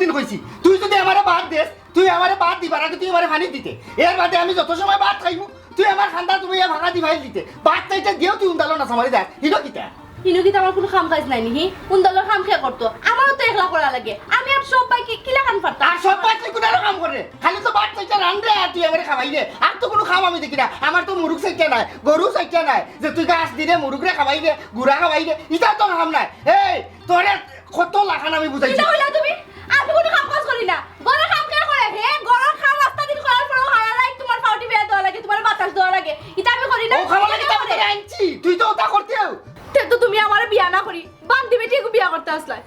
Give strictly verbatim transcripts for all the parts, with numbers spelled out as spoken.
দিন কইছি, তুই যদি আমারে ভাত দেস, তুই আমারে ভাত দিবার আগে তুই আমারে পানি দিতে। এর বাদে আমি যত সময় ভাত খাইমু, তুই আমার খান্দা তুমি ইয়া ভাগা দি ফাইল দিতে। ভাত চাইটা দিও তুই উন্দালো না সামারি দেখ। হিনো কিতা? হিনো কিতা আমার কুনু কাম কাজ নাই নি? হি? উন্দালোর কাম কে করতো? আমারও তো একলা করা লাগে। আমি আর সব ভাই কি, কিলা কাম পারতাম? আর সব ভাই তুই কুনারও কাম করে? খালি তো ভাত চাইটা রান্ধে আর তুই আমারে খাবাইলে। আর তো কুনু কাম আমি দেখি না। আমার তো মুরুগ চাইটা নাই, গরু চাইটা নাই। যে তুই গাছ দিলে, মুরুগরে খাবাইলে, গুড়া খাবাইলে, ইটা তো কাম নাই। এই, তোরে কত লাখান আমি বুঝাইছি। কিতা কইলা তুমি? আমি কুনু কাম কাজ করি না। ঘরর কাম কে করে? হে, ঘরর কাম আস্তা দিন করার পরেও হারা রাইত তুমার পাও টিপিয়া দেওয়া লাগে, তুমারে বাতাস দেওয়া লাগে। ইতা আমি করি না। ও খাবালে কিতা করে? আনছি? তুই তো ওটা করতেও। তে তো তুমি আমারে বিয়া না করি, বান্দি বেটি এগু বিয়া করতে আসলায়।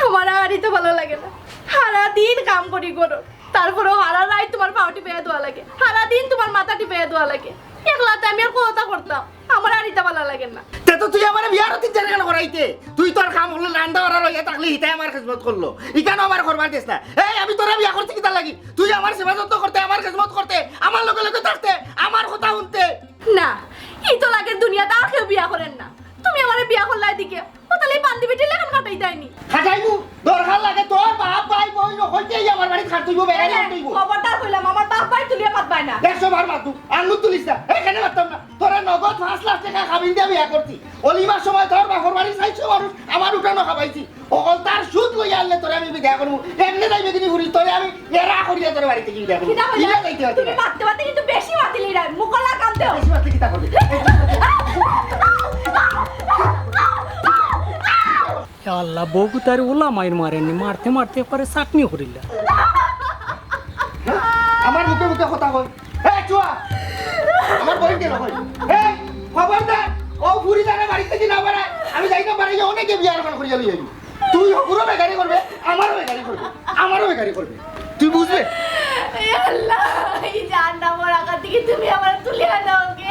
আমার আর ইতা ভালা লাগে না। হারা দিন কাম করি ঘরর। তারপরেও হারা রাইত তুমার পাও টিপিয়া দেওয়া লাগে। হারা দিন তুমার মাথা টিপিয়া দেওয়া লাগে। একলাতে আমি আর কততা করতাম? আমার আর ইতা ভালা লাগে না। তে তো তুই আমারে বিয়ার তিন চার কেন করাইতে? তুই তোর কাম করলে রান্দা বাড়া রইয়া থাকলে হিতায় আমার খেজমত করলো। ইখানো আমার করবার দেস না। এই আমি তোরে বিয়া করছি কিতার লাগি? তুই আমার সেবা যত্ন করতে, আমার খেজমত করতে, আমার লগে লগে থাকতে, আমার কথা হুনতে। না, ই তো লাগে দুনিয়াত আর কেউ বিয়া করের না। তুমি আমারে বিয়া করলায় দিকে, ও তাইলে বান্দি বেটির লাখান কাটাইতায় নি। খাটাইমু, দরকার লাগে তোর বাপ ভাই বইন হইতেই আমার বাড়িত খাটতইব, বেগাই এ, হইতইব। খবরদার কইলাম, আমার বাপ ভাই তুলিয়া পাতবায় না। একশো বার মাতু, আঙ্গুল তুলিস না, এখানে মারতাম না। তোরে নগদ পাঁচ লাখ টেকা কাবিন দিয়া বিয়া করছি। অলিমার সময় তোর বাপর বাড়ি চাইরশো মানুষ আমার উঠানো খাবাইছি। অকল তার সুদ লইয়া আনলে তোরে আমি বিদায় করমু। এমনে যাইবে দিনি ঘুরি, তোরে আমি এরা করিয়া তোরে বাড়ি থাকি বিদায় করমু। কিতা কইলা? ইলা যাইতে পারতে তুমি না। মাততে মাততে কিন্তু বেশি মাতিলি রে, মুখর লাখান দেও। বেশি মাতলে কিতা করবে? ইয়া আল্লাহ, বউ গুতারে ওলা মাইর মারেনি, মারতে মারতে একবারে চাটনি করিলা। আমার মুখে মুখে কথা কয়। এ চুয়া, আমার বইন কেন কয়? এই, খবরদার, ও ফুরি জানে বাড়ি থাকি না বাড়ায়, আমি যাই না বাড়াই, অনেকে বিয়ার অখন করিয়া লই আইবি। তুই হকুরও বেকারি করবে, আমারও বেকারি করবে, আমারও বেকারি করবে। তুই বুঝবে? এ আল্লাহ, এই জাহান্নামর আঘাত থেকে তুমি আমারে তুলিয়া নেও কে?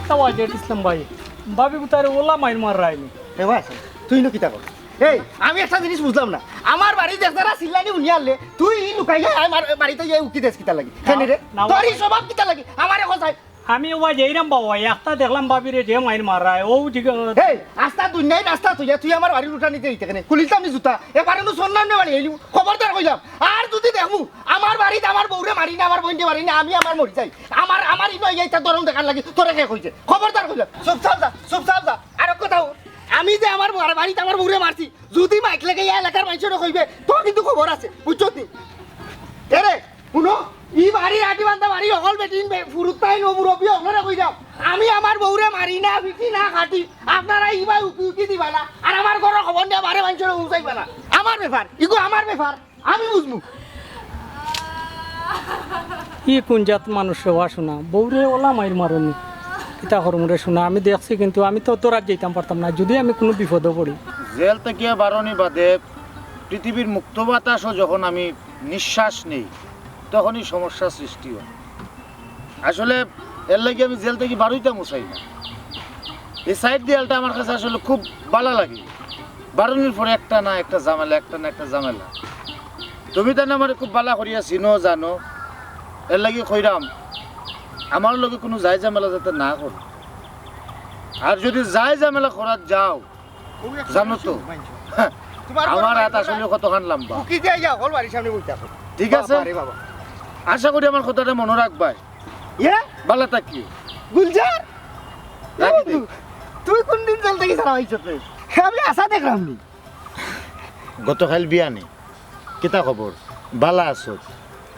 তাও আজ ইসলাম ভাই, ভাবি গুতারে ওলা মাইর মাররায়নি। এ ভাই, তুই ইনো কিতা কর? এই, আমি একটা জিনিস বুঝলাম না। আমার বাড়িত দেখতারা চিল্লানি হুনিয়া আইলে, তুই ই লুকাইয়া আমার বাড়িত ইয়া উকি দেস কিতার লাগি? কেনে রে? না, তোর ই স্বভাব কিতার লাগি? আমারে কও চাই। আমি ওবা যাইরাম বাবা, একটা দেখলাম ভাবিরে যে মাইর মাররায়, ও ঠিক এই, আস্তা দুনিয়াই রাস্তা তুই, তুই আমার বাড়ির উঠানিত আইতে কেনে? খুলিলতাম নি জুতা, এবারে নু সন্ন্যাম নে বাড়ি আইলু, খবরদার কইলাম। আর যদি দেখমু, আমার বাড়িত আমার বউরে মারি না, আমার বইনরে মারি না, আমি আমার মরি যাই। আমার, আমার ইনো ইয়া ইতা ধরন দেখার লাগি, তোরে কে কইছে? খবরদার কইলাম। চুপচাপ যা, চুপচাপ যা। আর এক কথা হুন, আমি যে আমার বাড়িত আমার বউরে মারছি, যদি মাইক লাগে ইয়া এলাকার মাইনষরে কইবে, তোর কিন্তু খবর আছে, বুঝছত নি? এরে, হুনো, ই বাড়ির আটি বান্ধা বাড়ি হকল বেটিন বে-, ফুরুত্তাইন ও মুরব্বি হকলরে কইরাম। আমি আমার বউরে মারি না, পিটি না, কাটি। আপনারা ইবায় উকি উকি দিবা না। আর আমার ঘরর খবর নিয়া বারে মাইনষরে উজাইবা না। আমার ব্যাপার, ইগু আমার ব্যাপার। আমি বুঝমু। ই কুন জাত মানুষ রে বা সোনা, বউরে ওলা মাইর মারনি। কিতা করমু রে সোনা, আমি দেখছি কিন্তু আমি তো তোর আর যাইতাম পারতাম না, যদি আমি কুনু বিপদো পড়ি। জেল থাকিয়া বারনি বাদে পৃথিবীর মুক্ত বাতাসও যখন আমি নিঃশ্বাস নেই, তখনই সমস্যা সৃষ্টি হয়। আসলে এর লাগি আমি জেল থাকি বারইতামও চাই না। এই সাইড দেয়ালটা আমার কাছে আসলে খুব বালা লাগে। বারনির পরে একটা না একটা ঝামেলা, একটা না একটা ঝামেলা। তুমি তো আমারে খুব বালা করিয়া চিনো, জানো, এর লাগি কইরাম, আমার লগে কুনু যায় ঝামেলা যাতে না করো। আর যদি যায় ঝামেলা করাত যাও, ও এক জানো তো, মাইনষে। তোমার আমার হাত আসলে কতখান লম্বা। উকি দিয়া ইয়া হকল বাড়ির সামনে বইতা আছে। ঠিক আছে? বাবা রে বাবা। আশা করি আমার কথাটা মনো রাখবায়। ইয়ে? বালা থাকিও। গুলজার? রাখি দে। বন্ধু, তুই কুন দিন জেল থাকি ছাড়া অইছস রে? আমি আশা দেখরাম নি। গতকাল বিয়ানে, কিতা খবর? বালা আছো?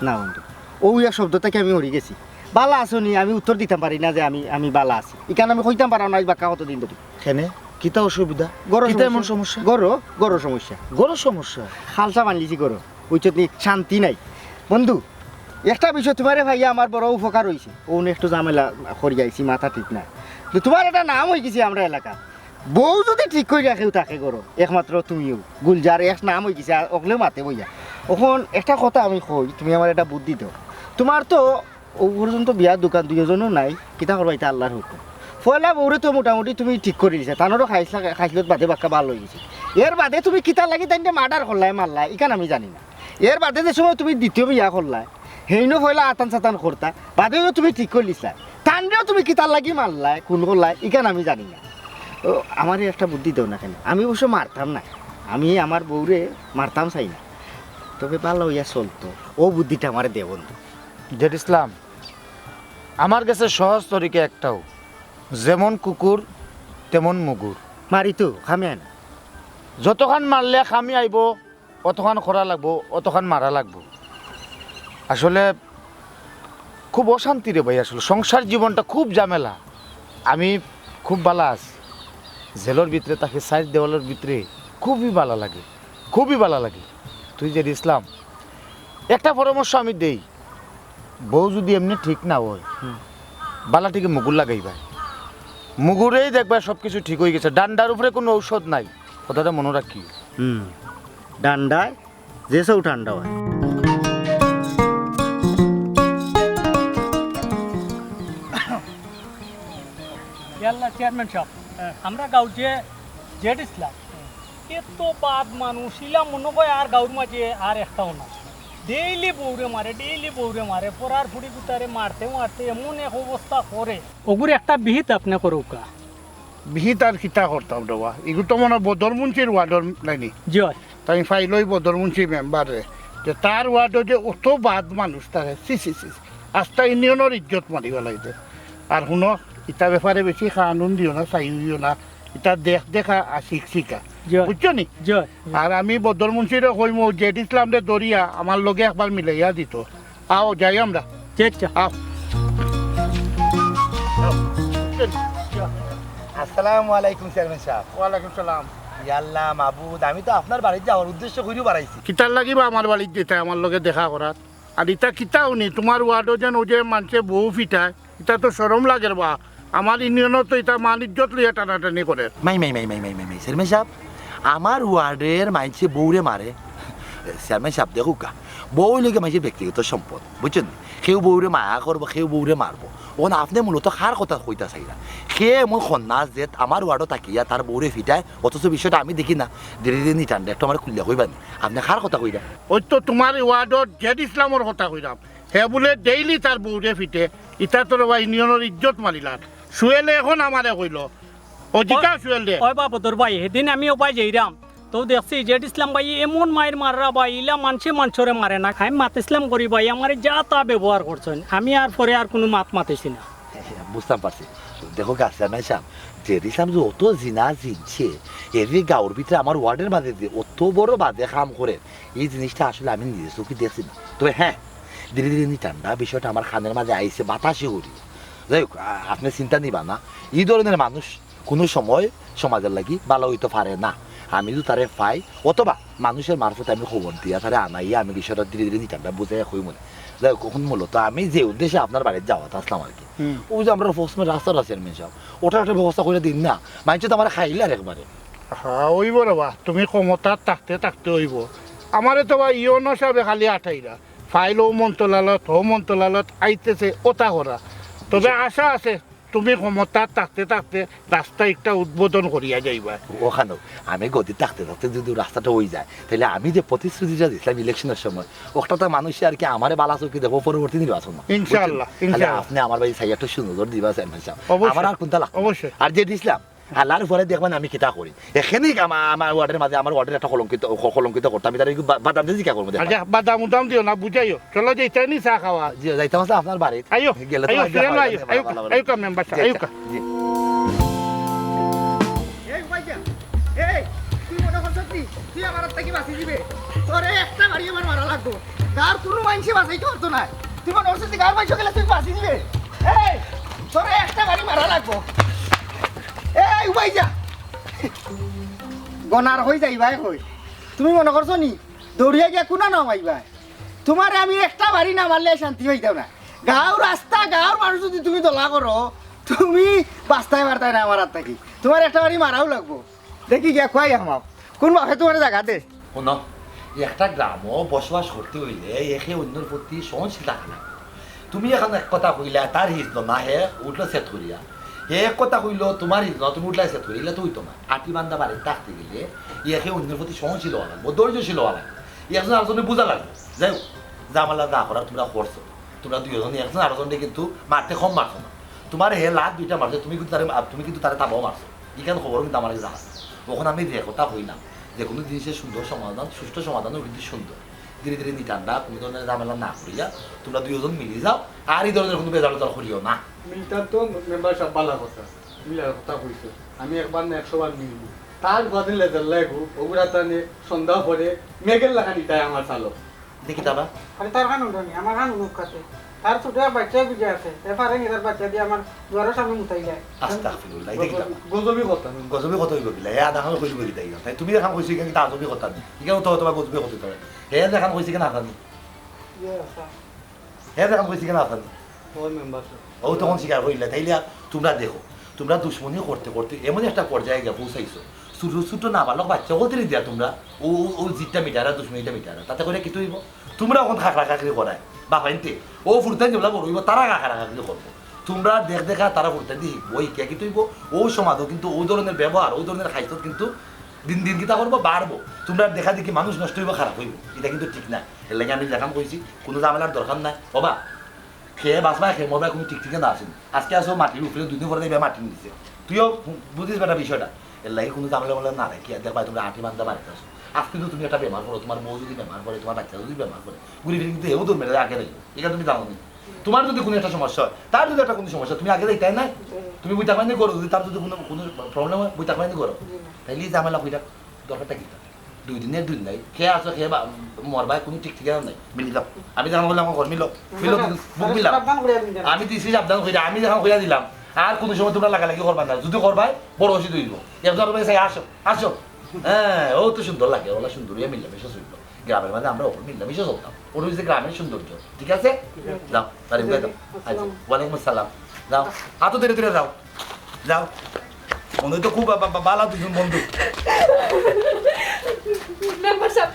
না বন্ধু, অউ এক শব্দ থাকি আমি হরি গেছি। বালা আছো নি? আমি উত্তর দিতাম পারি না যে আমি, আমি বালা আছি। ইখান আমি কইতাম পারাম না, আইজ বাক্কা কতদিন ধরি। কেনে? কিতা অসুবিধা? ঘরো কিতা এমন সমস্যা। সমস্যা? ঘরো, ঘরো সমস্যা। ঘরো সমস্যা? খালসা বানলিছি ঘরো। বুঝছত নি? শান্তি নাই। বন্ধু, একটা বিষয় তোমারে ভাইয়া আমার বড় উপকার অইছে। অউ একটু ঝামেলা করি আইছি, মাথা ঠিক না। তো তোমার একটা নাম অইগেছে আমরা এলাকা। বউ যদি ঠিক করি রাখেও থাকে ঘরো, একমাত্র তুমিও। গুলজার এক নাম অইগেছে, আর অকলেও মাতে বইয়া। অখন একটা কথা আমি কই, তুমি আমার একটা বুদ্ধি দেও। তোমার তো অউ পর্যন্ত বিয়ার দোকান দুইজনও নাই, কিতা করবা, ইটা আল্লার হুকুম। পয়লা বউরে তো মোটামুটি তুমি ঠিক করি দিছো, তানরও খাইছলা, খাইছলত বাদে বাক্কা বালা অইগেছে। এর বাদে তুমি কিতার লাগি তাইনরে মার্ডার করলায়, মারলায়, ইখান আমি জানি না। এর বাদে যে সময় তুমি দ্বিতীয় বিয়া করলায়, হেইনও পয়লা আতান সাতান করতা, বাদেও তুমি ঠিক করি দিছলায়। তান এমনেও তুমি কিতার লাগি মারলায়, খুন করলায়, ইখান আমি জানি না। ও, আমারে একটা বুদ্ধি দেও না কেনে? আমি অবশ্য মারতাম না, আমি আমার বউরে মারতাম চাই না, তবে ভালা অইয়া চলতো, অউ বুদ্ধিটা আমারে দেও বন্ধু। জেড ইসলাম, আমার গেছে সহজ তরিকা একটাউ, যেমন কুকুর তেমন মুগুর। মারি তো, খামে আয় না। যতখান মারলে খামি আইবো, অতখান করা লাগবো, অতখান মারা লাগবো। আসলে খুব অশান্তি রে ভাই, আসলে সংসার জীবনটা খুব ঝামেলা। আমি খুব ভালা আছি, জেলর ভিতরে থাকি, চাইর দেওয়ালর ভিতরে, খুবই ভালা লাগে, খুবই ভালা লাগে। তুই জেড ইসলাম, একটা পরামর্শ আমি দেই, বউ যুদি এমনে ঠিক না অয়, হুম। ভালা টিকে মুগুর লাগাইবায়, মুগুরেই দেখবায় সব কিছু ঠিক অইগেছে। ডান্ডার উপরে কুনু ঔষধ নাই, কথাটা মনো রাখিও। হুম, ডান্ডায় যে সব ঠান্ডা অয়। ইয়াল্লা চেয়ারম্যান সাব, আমরা গাঁওর যে জেড ইসলাম, এত বাদ মানুষ, ইলা মনো কয় আর গাঁওর মাঝে আর একটাও না। ডেইলি বউরে মারে, ডেইলি বউরে মারে, পরার ফুড়ি গুতারে মারতে মারতে এমন এক অবস্থা করে। অগুর একটা বিহিত আপনে করউক্কা। বিহিত আর কিতা করতাম রে বা, ইগু তো মনো অয় বদর মুন্সির ওয়ার্ডর নায়নি? জি অয়। তাইন পাইলই বদর মুন্সি মেম্বাররে, যে তার ওয়ার্ডো যে অত বাদ মানুষ তারে, ছি, ছি, ছি, ছি। আস্তা ইউনিয়নর ইজ্জত মারি ফালাইছে। আর হুনো, ইতা ব্যাপারে বেশি কানুন দিও না, চাইও না, ইতা দেখ দেখা আর শিখ শিখা। জি অয়। বুঝছো নি? জি অয়। আর আমি বদর মুন্সিরে কইমু, জেড ইসলামরে ধরিয়া আমার লগে একবার মিলাইয়া দিত। আও, যাই আমরা। জি, আচ্ছা। আও। আসসালামু আলাইকুম চেয়ারম্যান সাব। ওয়ালাইকুম সালাম। ইয়াল্লা মাবুদ, আমি তো আপনার বাড়িত যাওয়ার উদ্দেশ্য করিউ বারাইছি। কিতার লাগি বা আমার বাড়িত যাইতায় আমার লগে দেখা করাত? আর ইতা কিতা হুনি, তুমার ওয়ার্ডো যেন অউ যে মানষে বউ ফিটায়, ইতা তো শরম লাগের বা। আমার ইউনিয়নো তো ইতা মান ইজ্জত লইয়া টানাটানি করের। মাই, মাই, মাই, মাই, মাই, মাই, মাই, চেয়ারম্যান সাব, আমার ওয়ার্ডর মানষে বউরে মারে। চেয়ারম্যান সাব, দেখউক্কা, বউ অইলো গিয়া মানষর ব্যক্তিগত সম্পদ, বুঝছইন নি? কেউ বউরে মায়া করবো, কেউ বউরে মারবো। অখন আপনে মূলত কার কথা কইতা চাইরা? কে এমন কন্যা যে আমার ওয়ার্ডো থাকিয়া তার বউরে ফিটায়, অথচ বিষয়টা আমি দেখি না? ধীরে ধীরে নিটানটা একটু আমারে খুলিয়া কইবা নি, আপনে কার কথা কইরা? অউ তো তুমার ওয়ার্ডর জেড ইসলামর কথা কইরাম। হে বুলে ডেইলি তার বউরে ফিটে, ইতা তো রে বা ইউনিয়নর ইজ্জত মারিলার। সুয়েলে অখন আমারে কইলো, অউ জিকাও সুয়েলরে। অয় বা বদর ভাই, হিদিন আমি অবায় যাইরাম, তো দেখছি জেড ইসলাম ভাইয়ে এমন মাইর মাররা ভাই, ইলা মানষে মানষরে মারে না। আমি মাতিছলাম করি ভাই, আমারে যা তা ব্যবহার করছইন, আমি আর পরে আর কুনু মাত মাতিছি না। বুঝতাম পারছি। দেখউক্কা চেয়ারম্যান সাব, জেড ইসলাম যে অত জিনা জিনছে, এরে গাঁওর ভিতরে আমার ওয়ার্ডর মাঝে যে অত বড় বাজে কাম করের, ই জিনিসটা আসলে আমি নিজে চউখে দেখছি না। তবে হ্যাঁ, ধীরে ধীরে নিটানটা বিষয়টা আমার কানর মাঝে আইছে, বাতাসে উড়ি। যাই হউক, আ-, আপনে চিন্তা নিবা না। ই ধরনর মানুষ কুনু সময় সমাজর লাগি ভালা অইতো পারে না। আমি যুদি তারে পাই, অথবা মানষর মারফতে আমি খবর দিয়া তারে আনাইয়া আমি বিষয়টা ধীরে ধীরে নিটানটা বুঝাইয়া কইমুনে। যাই হউক, অখন মূলত আমি যে উদ্দেশ্যে আপনার বাড়িত যাওয়াত আছলাম আর কি, হুম। অউ যে আমরার ফোর্সমের রাস্তাটা চেয়ারম্যান সাব, অটার একটা ব্যবস্থা করিয়া দিন না, মানষে তো আমারে খাইলার একবারে। হ্যাঁ, অইবো রে বা, তুমি ক্ষমতাত থাকতে থাকতে অইবো। আমারে তো বা ইউনো সাবে খালি আটাইরা, ফাইল অউ মন্ত্রণালয়ত, হউ মন্ত্রণালয়ত আইতেছে, অতা করা। তবে আশা আছে, তুমি ক্ষমতাত থাকতে থাকতে রাস্তা একটা উদ্বোধন করিয়া যাইবা। অখানউ, আমি গদিত থাকতে থাকতে যুদি রাস্তাটা অই যায়, তাইলে আমি যে প্রতিশ্রুতিটা দিছলাম ইলেকশনর সময়, অটা তো মানষে আর কি আমারে ভালা চউখে দেখবো পরবর্তী নির্বাচনো। ইনশাআল্লাহ, বুঝছইন? তাইলে ইনশাআল্লাহ। আপনে আমার বাড়ি চাইয়া একটু সুনজর দিবা চেয়ারম্যান সাব। অবশ্যই। আমার আর কুনটা লাগতো? অবশ্যই। আর জেড ইসলাম, আল্লাহর পরে দেখবা নি আমি কিতা করি। এখানেই আমা-, আমার ওয়ার্ডর মাঝে, আমার ওয়ার্ডর একটা কলঙ্কিত, ক-, কলঙ্কিত করতাম। আমি তারে একটু বা-, বাদাম দিয়ে জিকা করবো, দেখবা। আচ্ছা, বাদাম উদাম দিও না, বুঝাইও। চলো, যাইতায় নি চা খাওয়া। জি, যাইতাম আছে আপনার বাড়িত। আইও, গেলে তো আইও, আইও, সুহেল ভাই, আইও, ভালো, আইও, ভালো, ভালো। আইও কা মেম্বার সাব, জি, আইও আচ্ছা, কা। জি। এই ভাইয়া, এই, তুই মনো করছস নি তুই আমার হাত থাকি বাঁচি দিবে? তোরে একটা বাড়ি আমার মারা লাগবো। গাঁওর কুনু মানষে বাঁচাইতে পারতো না। তুই মনো করছস নি গাঁওর মানষে গেলে তুই বাঁচি দিবে? এই, তোরে একটা বাড়ি মারা লাগবো। এই, উবাই যা। গনার কই যাইবায় কই? তুমি মনো করছো নি দৌড়িয়া গিয়া কুনা নামাইবায়? তুমারে আমি একটা বাড়ি না মারলে শান্তি পাইতাম না। গাঁওর রাস্তা, গাঁওর মানুষ যুদি তুমি দলা করো, তুমি বাঁচতায় পারতায় না আমার হাত থাকি। তুমারে একটা বাড়ি মারাউ লাগবো। দেখি গিয়া কই আমাও। কুন বাপে তুমারে জাগা দে? হুনো, একটা গ্রামো বসবাস করতে অইলে একে অইন্যর প্রতি সহনশীল থাকা লাগবো। তুমি অখন এক কথা কইলা, তার হিজ না, হে উল্টা সেট করিয়া। হে এক কথা কইলো, তুমার হিজ না, তুমি উল্টা সেট করিয়া, ইলা তো অইতো না। আটিবান্ধা বাড়িত থাকতে গেলে একে অইন্যর প্রতি সহনশীল অওয়া লাগবো, ধৈর্যশীল অওয়া লাগবো। একজন আরকজনরে বুঝা লাগবো। যাই হউক, ঝামেলা যা করার তুমরা করছো। তুমরা দুইওজনে একজন আরকজনরে কিন্তু মারতে কম মারছো না। তুমার হে লাত দুইটা মারছে, তুমি কিন্তু তারে, তুমি কিন্তু তারে থাবাও মারছো। ইখান খবর কিন্তু আমার জানা আছে। অখন আমি যে কথা কইলাম, যে কুনু জিনিসের সুন্দর সমাধান, সুষ্ঠু সমাধানও কিন্তু সুন্দর। ধীরে ধীরে নিতাম না, কুনু ধরনের ঝামেলা না করিয়া তুমরা দুইজন মিলি যাও, আর ই ধরনের কুনু বেজাল উজাল করিও না। মিলতাম তো মেম্বার সাব, বালা কথা, মিলার কথা কইছো। আমি একবার না একশো বার মিলবো। তার বাদে লেজার লাগবো, ওগুলা তানে সন্ধ্যা পরে মেঘের লাখান ইতায় আমার চালক। দেখি তাবা। আরে তার কান উঠো নি, আমার কান উঠুক কাতে। তার ছোট এক বাচ্চা দুইটা আছে, এ পারে নি তার বাচ্চা দিয়া আমার দুয়ারর সামনে মুতাই যায়। আস্তাগফিরুল্লাহ, দেখি তাবা। গজবি কথা। গজবি কথা অইবো কিলা? এ আধা খান কইবো কিতা ইয়া? তাই তুমি দেখান কইছো ইখান কিতা আজবি কথা নি? ইখান তো তোমার গজবি কথা অইতো পারে। হে দেখান কইছে কিনা জানি। ইয়ে, আচ্ছা। হে দেখান কইছে কিনা জানি। ওই মেম্বার সাব। ও তখন স্বীকার করিলা, তাইলে আর তুমরা দেখো, তুমরা দুশমনি করতে করতে এমন একটা পর্যায়ে গিয়া পৌঁছাইছো, ছোট ছোট নাবালক বাচ্চা অকলরে দিয়া তুমরা ও, ও, ও জিদটা মিটারা, দুশমনিটা মিটারা, তাতে করিয়া কিতা অইবো? তুমরা অখন খাকরা খাকরি করায়, বাফাইন্তে, ও ফুরুতাইন যেবলা বড় অইবো, তারা খাকরা খাকরি করবো। তুমরার দেখ দেখা তারা ফুরুতাইন্তে শিখবো, শিখিয়া কিতা অইবো? ও সমাজও কিন্তু ও ধরনের ব্যবহার, ও ধরনের খাইছত কিন্তু দিন দিন কিতা করবো, বাড়বো। তুমরার দেখা দেখি মানুষ নষ্ট অইবো, খারাপ অইবো, ইটা কিন্তু ঠিক না। এর লাগি আমি যেখান কইছি, কুনু ঝামেলার দরকার নাই। ওবা, কে বাঁচবা, কে মরবা, কুনু ঠিক ঠিকানা আছে নি। আজকে আছো মাটির উপরে, দুই দিন পরে দেখবে মাটির নিচে। তুইও বুঝিস বেটা বিষয়টা। এর লাগি কুনু ঝামেলা মামলা না রাখিয়া, দেখবা তুমরা আটি বান্ধা বাড়িত আছো। আজকে তো তুমি একটা বেমার পড়ো, তুমার বউ যদি বেমার পড়ে, তুমার বাচ্চা যদি বেমার পড়ে, ঘুরি ফিরি কিন্তু এও দৌড় মেরে আগে রইবো। ইটা তুমি জানো নি? তুমার যদি কুনু একটা সমস্যা অয়, তার যদি একটা কুনু সমস্যা, তুমি আগে যাইতায় না? তুমি বই থাকবায় নি করো, যদি তার যদি কুনু, কুনু problem অয়, বই থাকবায় নি করো। তাইলে ই ঝামেলা কইরা দরকারটা কিতা? দুই দিনের দুই নাই, কে আছো, কে বা-, মরবায়, কুনু ঠিক ঠিকানা নাই। মিলি যাও। আমি যেখান কইলাম, আমার ঘর মিলো। মিলো, আচ্ছা, বুক আচ্ছা, মিলাও। সাবধান করিয়া দিন যেন। আমি দিছি সাবধান কইরা, আমি যেখান কইরা দিলাম, আর কুনু সময় তুমরা লাগালাগি করবা না। যদি করবায়, বড় অসুবিধা অইবো। একজন বলবে, "স্যার, আসো, আসো।" হ্যাঁ, ও তো সুন্দর লাগে, ওলা সুন্দর অইয়া মিলামিশা চলবো। গ্রামের মাঝে আমরা অখন মিলামিশা চলতাম। ওটা হচ্ছে গ্রামের সৌন্দর্য। ঠিক আছে? যাও, তারিফ করে দাও। আচ্ছা, আসসালাম। ওয়ালাইকুম আসসালাম। যাও, হাতও ধরে ধরে যাও। যাও। মনে হয় তো খুব বা-, বা-, বা-, বালা দুইজন বন্ধু। মেম্বার সাব,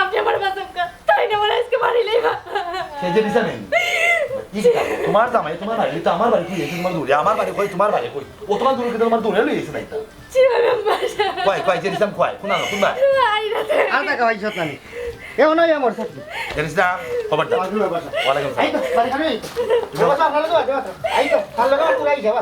আপনে আমারে বাঁচাউক্কা। তাইন আমারে আজকে মারিলাইবা। সে যে দিছে নেই। কি কথা? তুমার জামাই তুমার বাড়ি, তো আমার বাড়ি কই? এসে তুমার দৌড়ে, আমার বাড়ি কই, তুমার বাড়ি কই? ও তুমার দৌড়ে, তুমার দৌড়ে লই এসে নাই তো। জি, মেম্বার সাব। কই, কই, জেরিসাম কই? কোন আলো, কোন বার? আই না তো। আর টাকা পাইছত না নি? এ, ওনা, এ, আমার সাথে। জেরিসাম, খবর দাও। বাজু, বাজু। ওয়ালাইকুম আসসালাম। এই তো, বাড়ি খানে এই তো। বাবা, সাব, ভালো তো আছে, বাবা। এই তো, ভালো তো, পুরাই যাবা।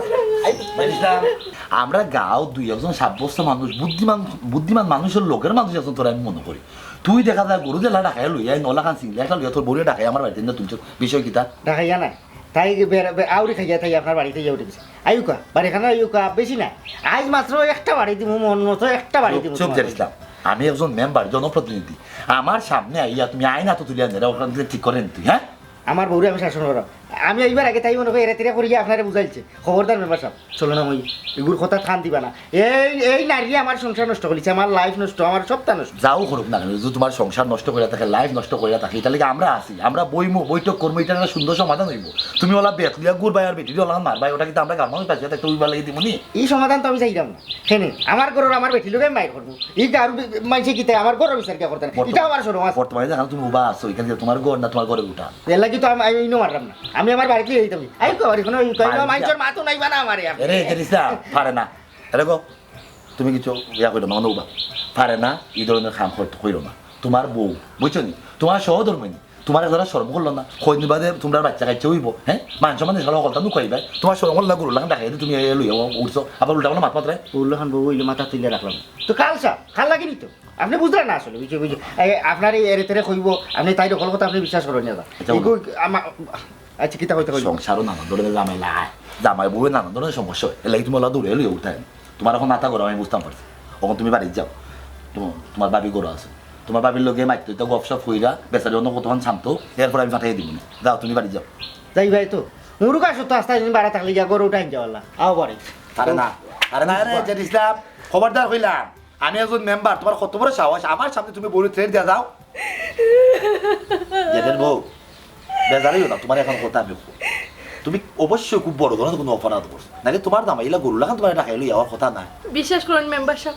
এই তো। জেরিসাম, আমরা গাঁও দুই একজন সাব্যস্ত মানুষ, বুদ্ধিমান, বুদ্ধিমান মানুষের লোকের মানুষ একজন তোরা আমি মনে করি। তুই দেখা যায় গরু যেলা ডাকাইয়া লইয়া, নলা খান সিংলা একটা লইয়া তোর বউরে ডাকাইয়া আমার বাড়িত না তুলছস, বিষয় কিতা? ডাকাইয়া নাই। তাই বে-, বে-, আউরি খাইয়া তাই আপনার বাড়িত ইয়া উঠে গেছে। আইউক্কা, বাড়ি খানো আইউক্কা, বেশি না। আইজ মাত্র একটা বাড়ি দিমু, মন মতো একটা বাড়ি চুপ, দিমু চুপ, তোমার। জেরিসাম। আমি একজন মেম্বার, জনপ্রতিনিধি। আমার সামনে আইয়া তুমি আইন আতো তুলিয়া নেরা, ওখান থেকে ঠিক করেন তুই, হ্যাঁ? আমার বউরে আমি শাসন করো। আমি এইবার আগে তাই মনে করি এরা তেরা করিয়া আপনারে বুঝাইছে। খবরদার মেম্বার সাব, চলো না মই। এগুর কথা থান দিবা না। এই, এই নারী আমার সংসার নষ্ট করিছে, আমার life নষ্ট, আমার সবটা নষ্ট। যাও করুক না কেন, যদি তোমার সংসার নষ্ট করিয়া থাকে, life নষ্ট করিয়া থাকে, ইটা লাগি আমরা আছি, আমরা বইমু, বৈঠক করমু, ইটার একটা সুন্দর সমাধান অইবো। তুমি ওলা বেত লইয়া ঘুরবায় আর বেটিরে ওলা মারবায়, ওটা কিন্তু আমরা গাঁওর মানুষ পাইছি, একটা উইবার লাগি দিমু নি। ই সমাধান তো আমি চাইরাম না। কেনে? আমার ঘরর আমার বেটির লগে মাইর করমু। ই গাঁওর বি-, মাইনষে কিতা আমার ঘরর বিচার কিয়া করতা না? বর্তমানে, ইটা আমার শরম আছে। বর্তমানে যেখান তুমি উবা আছো, ইখান তোমার ঘর না, তোমার ঘরর উঠা? এর লাগি তো আমি, আমি ইনো মাররাম না। আমি আমার বাড়িত লইয়া যাইতাম। আইউক্কা বাড়ি খানো, আইউক্কা, মাইনষর মাত হুনাইবা না আমারে আপনে। এরে, জেরিসাম, পারে না। এরে গো, তুমি কিছু ইয়া কইরো না, মানে উবা। পারে না, ই ধরনের কাম করতে কইরো না। তোমার বউ, বুঝছো নি? তোমার সহধর্মিণী, তোমার একজরা শরম করলো না? কয়দিন বাদে তোমরা বাচ্চা কাচ্চা অইবো, হ্যাঁ? মান সম্মান দিয়ে সারা হকলতা নুকাইবায়। তোমার শরম করলো না, গরু লাখান ডাকাই তুমি লইয়া, ও উঠছো, আবার উল্টা পাল্টা মাত মাতরায়। গরু লাখান বউ অইলে মাথা তুলিয়া রাখলাম। তো কাল সাব, কাল লাগি নি তো। আপনে বুঝরা না আসলে, বুঝছো, বুঝছো। এই, আপনার এই এরে তেরে কইবো, আপনে তাইর হকল কথা আপনে বিশ্বাস করইন না। আচ্ছা, এগু-, আমা-, আচ্ছা, কিতা কইতা কইবো? সংসারও নানান ধরনের ঝামেলা আয়। জামাই বউয়ে নানান ধরনের সমস্যা অয়। এর লাগি তুমি ওলা দৌড়ে লইয়া উঠায়। তোমার অখন মাথা গরম, আমি বুঝতাম পারছি। অখন তুমি বাড়িত যাও। তোমার, তোমার ভাবি ঘরো আছে। তোমার ভাবির লগে মাততে তো গপসপ কইরা, বেচারি অনো কতক্ষণ শান্ত, এরপর আমি পাঠাইয়া দিমু নে। যাও, তুমি বাড়িত যাও। যাইবায় তো। মুরুগা সুতো আস্তা দিন বাড়া থাকলে গিয়া গরু উঠাইন যাওয়ালা। আও বাড়ি। আরে না, আরে না, আরে জেরিসাম, খবরদার কইলাম। আমি একজন মেম্বার, তোমার কত বড় সাহস, আমার সামনে তুমি বউরে threat দিয়া যাও? জেঠের বউ, বেজার অইও না, তোমার এখন কথা আমি কই। তুমি অবশ্যই খুব বড় ধরনের কোনো অপরাধ করছো, নাইলে তোমার জামাই ইলা গরু লাখান তোমার ডাকাই লইয়া আওয়ার কথা নায়। বিশ্বাস করইন মেম্বার সাব,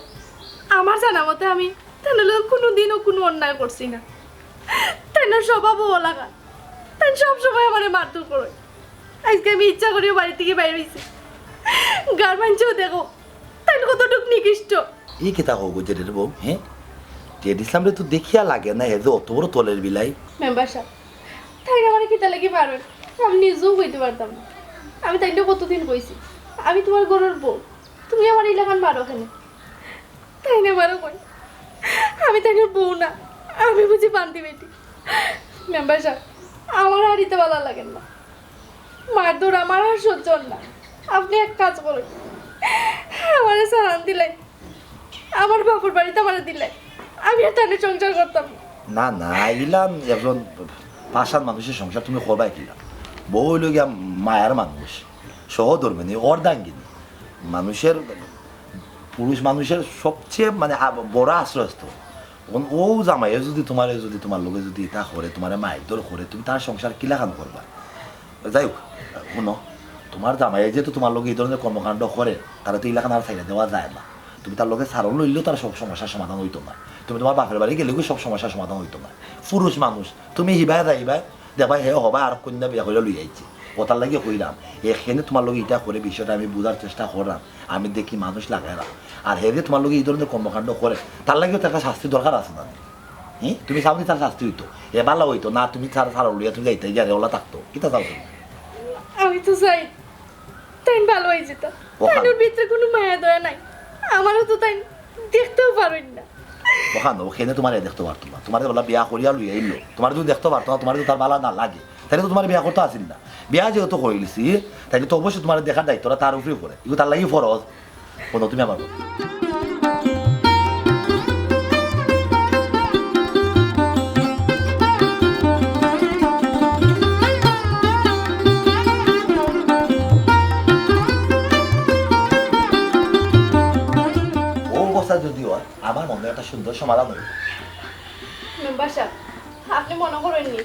আমার জানা মতে আমি তান লগে কুনুদিনও কুনু অন্যায় করছি না। তান স্বভাবও অলাখান, তান সব সময় আমারে মারধর করইন। আইজকে আমি ইচ্ছা করিও বাড়ি থাকি বাইর অইছি। গাঁওর মাইনষেও দেখো, তাইন কতটুক নিকৃষ্ট। ই কিতা কও গো জেঠের বউ, হ্যাঁ? জেড ইসলামরে তো দেখিয়া লাগে না, হে যে অত বড় তলের বিলাই। মেম্বার সাব, তাইন আমারে কিতা লাগি মারইন, আমি নিজেও কইতে পারতাম না। আমি তাইনরে কতদিন কইছি, আমি তুমার ঘরর বউ, তুমি আমারে ইলাখান মারো কেনে? তাইন আমারে কইন আমি তাইনর বউ না, আমি বুঝি বান্দি বেটি। মেম্বার সাব, আমার আর ইতা ভালা লাগের না, মারধর আমার আর সহ্য অর না। আপনে এক কাজ করইন, আমারে ছাড়ান দিলাইন, আমার বাপর বাড়িত আমারে দিলাইন, আমি আর তাইনর সংসার করতাম না। না, না, ইলান একজন পাষাণ মানুষর সংসার তুমি করবায় কিলা? বউ অইলো গিয়া মায়ার মানুষ, সহধর্মিণী, অর্ধাঙ্গিনী, মানুষর, পুরুষ মানুষর সবচেয়ে মানে আ-, বড় আশ্রয়স্থল। অখন অউ জামাইয়ে যুদি তুমারে, যুদি তুমার লগে যুদি ইতা করে, তুমারে মারধর করে, তুমি তার সংসার কিলাখান করবায়? যাই হউক, হুনো, তুমার জামাইয়ে যেহেতু তুমার লগে ই ধরনের কর্মকাণ্ড করে, তারে তো ইলাখান আর ছাড়িয়া দেওয়া যায় না। তুমি তার লগে ছাড়ন লইলেও তার সব সমস্যার সমাধান অইতো না। তুমি তুমার বাপর বাড়ি গেলেও সব সমস্যার সমাধান অইতো না। পুরুষ মানুষ, তুমি হিবায় যাইবায়, দেখবায় হে হবায় আর কইন্যা বিয়া করিয়া লইয়া আইছে। অতার লাগি কইরাম, এখানে তুমার লগে ইতা করে বিষয়টা আমি বুঝার চেষ্টা কররাম, আমি দেখি মানুষ লাগাইরাম। আর হে যে তুমার লগে ই ধরনের কর্মকাণ্ড করে, তার লাগিও তো একটা শাস্তি দরকার আছে না? হুম? তুমি চাও নি তার শাস্তি অইতো? হে ভালা অইতো না, তুমি তার ছাড়ন লইয়া তুমি যাইতায় গিয়া রে অলা থাকতো। কিতা চাও তুমি? আমি তো চাই তাইন ভালা অইযিতা। অখান- তাইনর ভিতরে কুনু মায়া দয়া নাই, আমারও তো তাইন দেখতেও পারইন না। অখান, অখানে তুমারে দেখতো পারতো না, তুমারে অলা বিয়া করিয়া লইয়া আইলো, তুমারে যুদি দেখতো পারতো না, তুমারে যুদি তার ভালা না লাগে, তাইলে তো তুমারে বিয়া করতা আছিল না। বিয়া যেহেতু করিলিছি, তাইলে তো অবশ্যই তুমারে দেখার দায়িত্বটা তার উপরেউ পড়ে, ইগু তার লাগি ফরজ। হুনো, তুমি আমার কথা। অউ অবস্থা যুদি অয়, আমার মনে একটা সুন্দর সমাধান অইবো। মেম্বার সাব, আপনে মনো করইন নি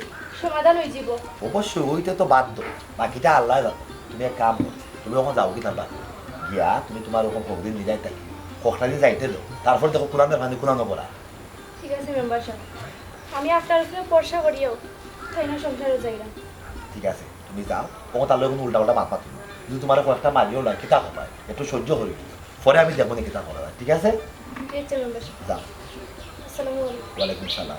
সমাধান অইযিবো? অবশ্যই, অইতে তো বাধ্য, বাকিটা আল্লায় জানে। তুমি এক কাম করো, তুমি অখন যাওগি তার বাড়ি গিয়া, তুমি তুমার অখন হকদিন নিরাই থাকি, কয়টা দিন যাইতে দেও, তারপর দেখো কুনানর পানি কুনানো পড়া। ঠিক আছে মেম্বার সাব, আমি আপনার উপরে ভরসা করিয়াউ তাইনর সংসারো যাইরাম। ঠিক আছে, তুমি যাও, অখন তার লগে কুনু উল্টা পাল্টা মাত মাতিও না। যুদি তুমারে কয়েকটা মারিও লয়, কিতা করবায়, একটু সহ্য করি। পরে আমি দেখমু নি কিতা করা যায়, ঠিক আছে? জি, আচ্ছা, মেম্বার সাব। যাও। আসসালামু আলাইকুম। ওয়ালাইকুম সালাম।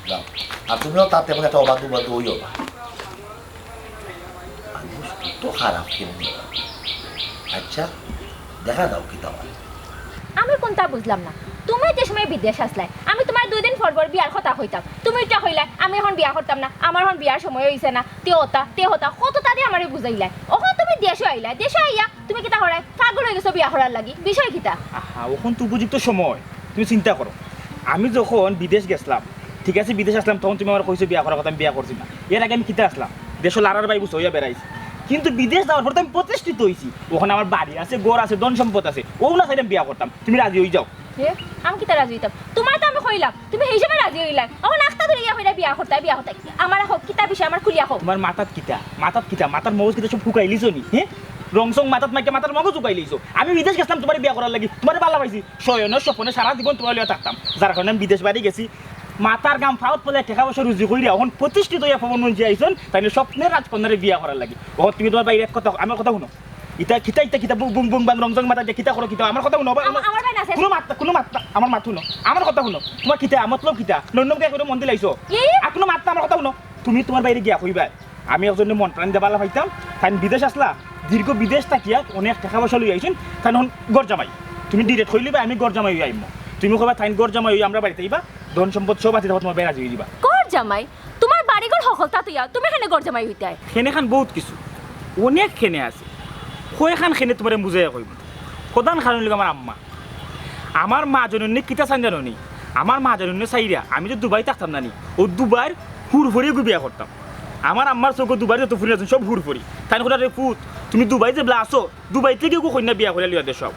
যাও। আর তুমিও তার তেমন একটা অবাধ্য উবাধ্য অইও না। মানুষ কত খারাপ কেমনে। আচ্ছা, দেখা দাও কিতা অয়। আমি কুনতা বুঝলাম না। তুমি যে সময় বিদেশ আছলায়, আমি তুমারে দুইদিন পর পর বিয়ার কথা কইতাম, তুমি ইটা কইলায় আমি অখন বিয়া করতাম না, আমার অখন বিয়ার সময় অইছে না, তে অতা, তে হতা, কততা দি আমারে বুঝাইলায়। অখন তুমি দেশো আইলায়, দেশো আইয়া তুমি কিতা করায়? পাগল অইগেছো বিয়া করার লাগি? বিষয় কিতা? আহা, অখন তো উপযুক্ত সময়। তুমি চিন্তা করো, আমি যখন বিদেশ গেছলাম, ঠিক আছে, বিদেশ আছলাম, তখন তুমি আমারে কইছো বিয়া করার কথা, আমি বিয়া করছি না। এর আগে আমি কিতা আছলাম? দেশো লারার বাই বুঝছো অইয়া বেড়াইছি। কিন্তু বিদেশ যাওয়ার পর তো আমি প্রতিষ্ঠিত অইছি। অখন আমার বাড়ি আছে, ঘর আছে, ধন সম্পদ আছে। অউ না চাইলে আমি বিয়া করতাম। তুমি রাজি অইযাও। হে, আমি কিতা রাজি অইতাম? তুমারে তো আমি কইলাম, তুমি হেই সময় রাজি অইলায়। অখন আখতা ধরিয়া কইরায় বিয়া করতায়, বিয়া করতায়। আমারে কও, কিতা বিষয়, আমারে খুলিয়া কও। তুমার মাথাত কিতা? মাথাত কিতা? মাথার মগজ কিতা সব হুকাইলিছো নি? হে? রং সং মাথাত মাখিয়া মাথার মগজ হুকাইলিছো। আমি বিদেশ গেছলাম তুমারে বিয়া করার লাগি, তুমারে ভালা পাইছি। শয়নর স্বপনে সারা জীবন তুমারে লইয়া থাকতাম, যার কারণে আমি বিদেশ বাড়ি গেছি। মাথার ঘাম পাওত ফালাইয়া টেকা পয়সা রুজি করিয়া অখন প্রতিষ্ঠিত অইয়া পবনগঞ্জে আইছইন, তাইলে স্বপ্নের রাজকন্যারে বিয়া করার লাগি। অখন তুমি তুমার বাইরে এক কথা, আমার কথা হুনো। ইতা কিতা, ইতা কিতা, বুং, বুং, বুং, বাং, রং, জং, মাথা দিয়া কিতা করো, কিতা? আমার কথা হুনো, আবার আমা-, আমার ভাই না, শেষ। কুনু মাত, কুনু মাত, আমার মাত হুনো। আমার কথা হুনো। তুমার কিতা, মতলব কিতা? নন্দনকে করে মন দিলাইছো। কি? আর কুনু মাত না, আমার কথা হুনো। তুমি তুমার বাইরে গিয়া কইবায়, আমি একজনরে মন প্রাণ দিয়া ভালা পাইতাম, তাইন বিদেশ আছলা, দীর্ঘ বিদেশ থাকিয়া অনেক টেকা পয়সা লইয়া আইছইন, তাইন অখন ঘর জামাই। তুমি direct কইলিবায়, আমি ঘর জামাই অইয়া আইমু। তুমি কইবায়, তাইন ঘর জামাই অইয়া আমরার বাড়িত আইবা, ধন সম্পদ সব আছে, তখন তুমার ভাই রাজি অইযিবা। ঘর জামাই? তুমার বাড়িঘর হকলতা থইয়া তুমি কেনে ঘর জামাই অইতায়? কেনে খান বউত কিছু, অনেক কেনে আছে। কয়খান কেনে তুমারে বুঝাইয়া কইমু। প্রধান কারণ অইলো আমার আম্মা। আমার মা জননীয়ে কিতা চাইন জানো নি? আমার মা জননীয়ে চাইরা আমি যে দুবাই থাকতাম না নি, অউ দুবাইর হুরফুরি এগু বিয়া করতাম। আমার আম্মার চউখো দুবাইর যত ফুরি আছইন সব হুরফুরি। তাইন কইরা, "রে পুত, তুমি দুবাই যেবলা আছো, দুবাই থাকি এগু কইন্যা বিয়া করিয়া লইয়া দেশো আও।"